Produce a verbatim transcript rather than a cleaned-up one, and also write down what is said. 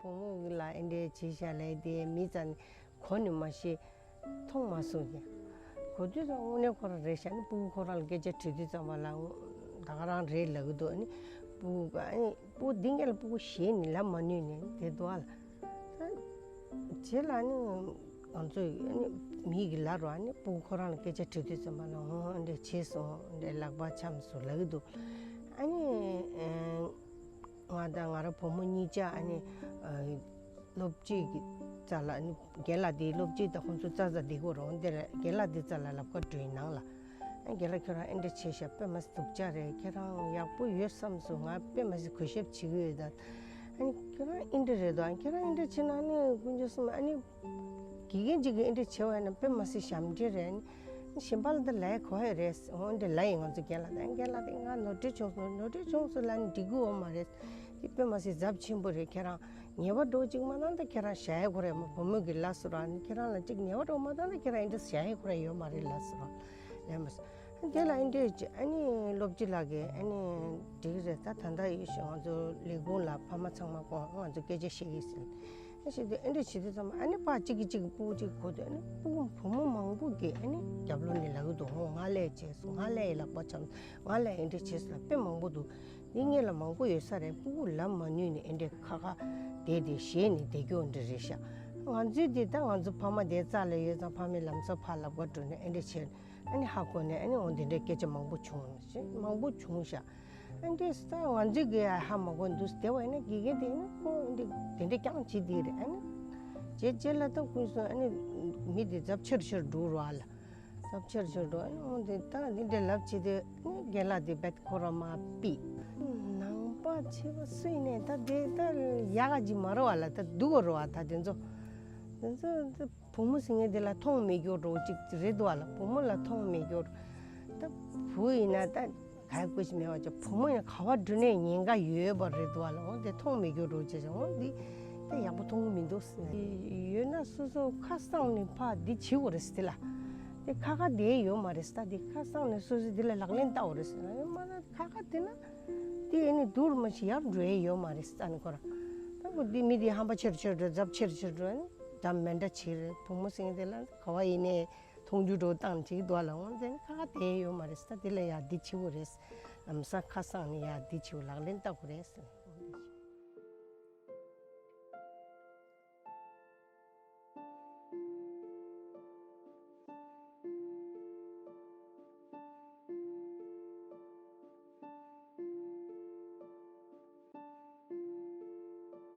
བུ་མོ་ལ་ཨེ་འདྲས་བྱེད་ཤག་ལབ་དེ་མི་ཙམ་གོ་ནི་མ་ཤེས། མཐོང་མ་སོང་ཀྱང་། གོ་དུས་ཙམ་དངོས་གནས་ཁོ་རང་རེད་ཤག་ནི་སྤུ་གུ་ཁོ་རང་ལ་སྐད་ཆ་དྲི་དུས་ཙམ་པ་ལ་ད་ག་རང་རེད་ལབ་གི་འདུག་ཨ་ནི་སྤུ་གུ་ཨ་ནི་སྤུ་གུ་འདི་ངས་ལ་སྤུ་གུ་ཞེད་ནས་ལབ་མ་ནུས་ནས་དེ་འདུག་ཨ་ལ། ད་རྗེས་ལ་ནི་ང་ཚོས་ནི་མི་གི་ལ་རུ་ཨ་ནི་སྤུ་གུ་ཁོ་རང་ལ་སྐད་ཆ་དྲི་དུས་ཙམ་པ་ལ་འོ་འདྲས་བྱས་སོང་འདྲས་ལག་པ་འཆམ་སོང་ལབ་གི་འདུག་ཨ་ནི་ང་དང་ང་རང་བུ་མོ་གཉིས་ཆ་ཨ་ནི་སློབ་སྤྱི་གི་རྩ་ལ་ཨ་ནི་རྒན་ལགས་དེའི་སློབ་སྤྱི་དང་ཁོང་ཚོ་རྩ་རྩ་བསྡད་ཀྱི་རོགས་འདིར་རྒན་ལགས་དེ་རྩ་ལ་ལབ་ཀ་འགྲོའི་ནང་ལ། ཨ་རྒན་ལགས་ཁྱོད་རང་ཨེ་འདྲ་བྱས་ཤག་དཔེ་མ་སྲིད་སྡུག་ཅག་རེད། ཁྱེད་རང་ཡག་པོ་ཡོད་བསམ་སོང་། ང་དཔེ་མ་སྲིད་གུས་ཞབས་བྱེད་ཀྱི་ཡོད་ད། ཨ་ནི་ཁྱོད་རང་ཨེ་འདྲ་རེད་དོ། ཨ་ཁྱེད་རང་ཨེ་འདྲ་བྱེད་ན་ནི་དཀོན་མཆོག་གསུམ་ཨ་ནི་དགེ་རྒན་ཅིག་གིས་ཨེ་འདྲ་བྱས་པ་ཡིན་ན་དཔེ་མ་སྲིད་ཞབས་འདྲེན་རེད། ཨ་ནི་གཞན་པ་ལ་ད་ལས་གོ་ཡ་རེད། འོ་འདྲ་ལབ་ཡིན་ང་ཚོ་རྒན་ལགས་ད། ཨ་རྒན་ལགས་དེ་ང་ནོར་འཁྲུལ་བྱུང་སོང་། ནོར་འཁྲུལ་བྱུང་སོང་ལབ་ནི་འགྲིག་གི་ཡོད་མ་རེད། དེ་དཔེ་མ་སྲིད་ཚབས་ཆེན་པོ་རེད། ཁྱེད་རང་ཉེས་པ་འགྲོ་གཅིག་མ་བཏང་ད་ཁྱེད་རང་བཞག་ཡ་ཁོ་ར་ཡོད་མ། བུ་མོ་གི་ལ་སོ་ར་ནི་ཁྱེད་རང་ལ་གཅིག་ཉེས་པ་འགྲོ་མ་བཏང་ད་ཁྱེད་རང་ཨེ་འདྲ་བཞག་ཡ་ཁོ་ར་ཡོད་མ་རེད་ལ་སོ་ར་ལས་མ་སོང་། དེ་ལ་ཨེ་འདྲས་ཅི་ཨ་ནི་སློབ་སྤྱི་ལགས་ཀྱིས་ཨ་ནི་འགྲིག་རེད། ད་ད་ལྟ་ཡོད་ཤོག་ང་ཚོ་ལས་ཁུངས་ལ་ཕ་མ་ཚང་མ་དགོངས། ང་ཚོ་སྐད་ཆ་བཤད་ཀྱི་ཟེར། ཨ་ཞིག་དེ་ཨེ་འདྲས་བྱེད་དུས་ཙམ་ཨ་ནི་ཕ་གཅིག་གིས་གཅིག་སྤུ་གུ་གཅིག་གོ་དུས་ཨ་ནི་སྤུ་གུ་བུ་མོ་མང་པོ་གིས་ཨ་ནི་རྒྱབ་ལོགས་ནས་ལབ་ཀྱི་འདུག་འོ་ང་ལས་བྱས་སོང་། ང་ལས་ལག་པ་འཆམ། ང་ལས་ཨེ་འདྲས་བྱས་སོང་ལབ་དཔེ་མང་པོ་འདུག་འདི་ངེད་ལ་མང་པོ་ཡོད་ས་རེད། སྤུ་གུ་ལབ་མ་ནུས་ནས་ཨེ་འདྲས་ཁ་ཁ་བསྡད་དེ་ཞེད་ནས་བསྡད་རྒྱུ་འདྲ་རེད་ཤག་ང་ཚོའི་དེ་ད་ང་ཚོ་ཕ་མ་དེ་རྩ་ལ་ཡོད་ཙང་ཕ་མའི་ལམ་སང་ཕར་ལབ་ག་འགྲོ་ནས་ཨེ་འདྲས་བྱས་ཨ་ནི་ཧ་གོ་ནས་ཨ་ནི་འོ་འདི་འདྲའི་སྐད་ཆ་མང་པོ་བྱུང་ཞེས་མང་པོ་བྱུང་ཤག་ཨ་འདྲས་ད་ང་ཚོའི་གི་ཧ་མ་གོ་འདུག་དེ་བས་ན་དགེ་རྒན་དེ་ནི་ཁོ་འདི་དེ་འདྲས་རྐྱང་བྱེད་དེ་རེད། ཨ་ནི་རྗེས་རྗེས་ལ་ད་ཀུན་སོང་ཨ་ནི་མི་དེ་རྫབ་ཆེར་ཆེར་འགྲོ་རོགས་ཨ་ལ། ལབ་ཆེར་ཆེར་འགྲོ། ཨ་ནི་འོ་དེ་ད་འདི་འདྲ་ལབ་བྱེད་དུས་ཨ་ནི་རྒན་ལགས་དེ་བེད་ཁོ་ར་མ་ཕིག་ནང་པ་ཆེ་བ་སུ་ཡིན་ནས་ད་དེ་ད་ཡག་ག་ཅིག་མ་རེད་བ་ལ། ད་སྡུག་ག་རེད་བ། ད་དེ་ཚོ་དེ་ཚོ་ད་བུ་མོ་ཟེར་མཁན་དེ་ལ་མཐོང་མེད་རྒྱུ་རོ་ཅིག་རེད་འདུག་བ་ལ། བུ་མོ་ལ་མཐོང་མེད་རྒྱུ་རོ། ད་བུ་ཡིན་ན་ད་ག་དགོས་ཞིག་མེད་བ་ཅིག་བུ་མོ་ཡིན་ན་ག་བ་འགྲོ་ནས་ཉེན་ཁ་ཡོད་པ་རེད་འདུག་བ་ལ། འོ་དེ་མཐོང་མེད་རྒྱུ་རོ་ཅེས་འོ་འདི་ད་ཡག་པོ་མཐོང་གི་མི་འདུག་ཟེར་ནས་ཡོད་ན་སོ་སོ་ཁ་གསང་ནས་ཕ་འདི་བྱེད་དགོས་རེད་ཟེར་དེ་ལ། དེ་ཁ་ཁ་བསྡད་ཡོད་མ་རེད་ཟེར། ད་དེ་ཁ་གསང་ནས་སོ་སོས་དེ་ལ་ལག་ལེན་བསྟར་དགོས་རེད་ཟེར་ན་ཡོད་མ་རེད། ཁ་ཁ་བསྡད་ན་དེ་ཨེ་ནི་སྡུག་རུ་མ་ཞིག་ཡར་འགྲོ་ཡས་ཡོད་མ་རེད་ཟེར། ཨ་ནི་ཁོ་རང་ད་ཁོ་དེ་མི་དེ་ཧམ་པ་ཆེར་ཆེར་འགྲོ། རྫབ་ཆེར་ཆེར་འགྲོ། ཨ་ནི་ད་མེ་འདྲ་བྱེད་རེད། བུ་མོ་ཟེར་མཁན་དེ་ལ་ག་བ་ཡིན་ནའི་མཐོང་རྒྱུ་འགྲོ་བཏང་བྱེད་འདུག་ལ། འོང་ཟེར་ནས་ཁ་ཁ་བསྡད་ཡོད་མ་རེད་ཟེར། ད་དེ་ལ་ཡ་འདི་བྱེད་དགོས་རེད་ཟེར། ལམ་སང་ཁ་གསང་ནས་ཡ་འདི་བྱེད་དགོས། ལག་ལེན་བསྟར་དགོས་རེད་ཟེར།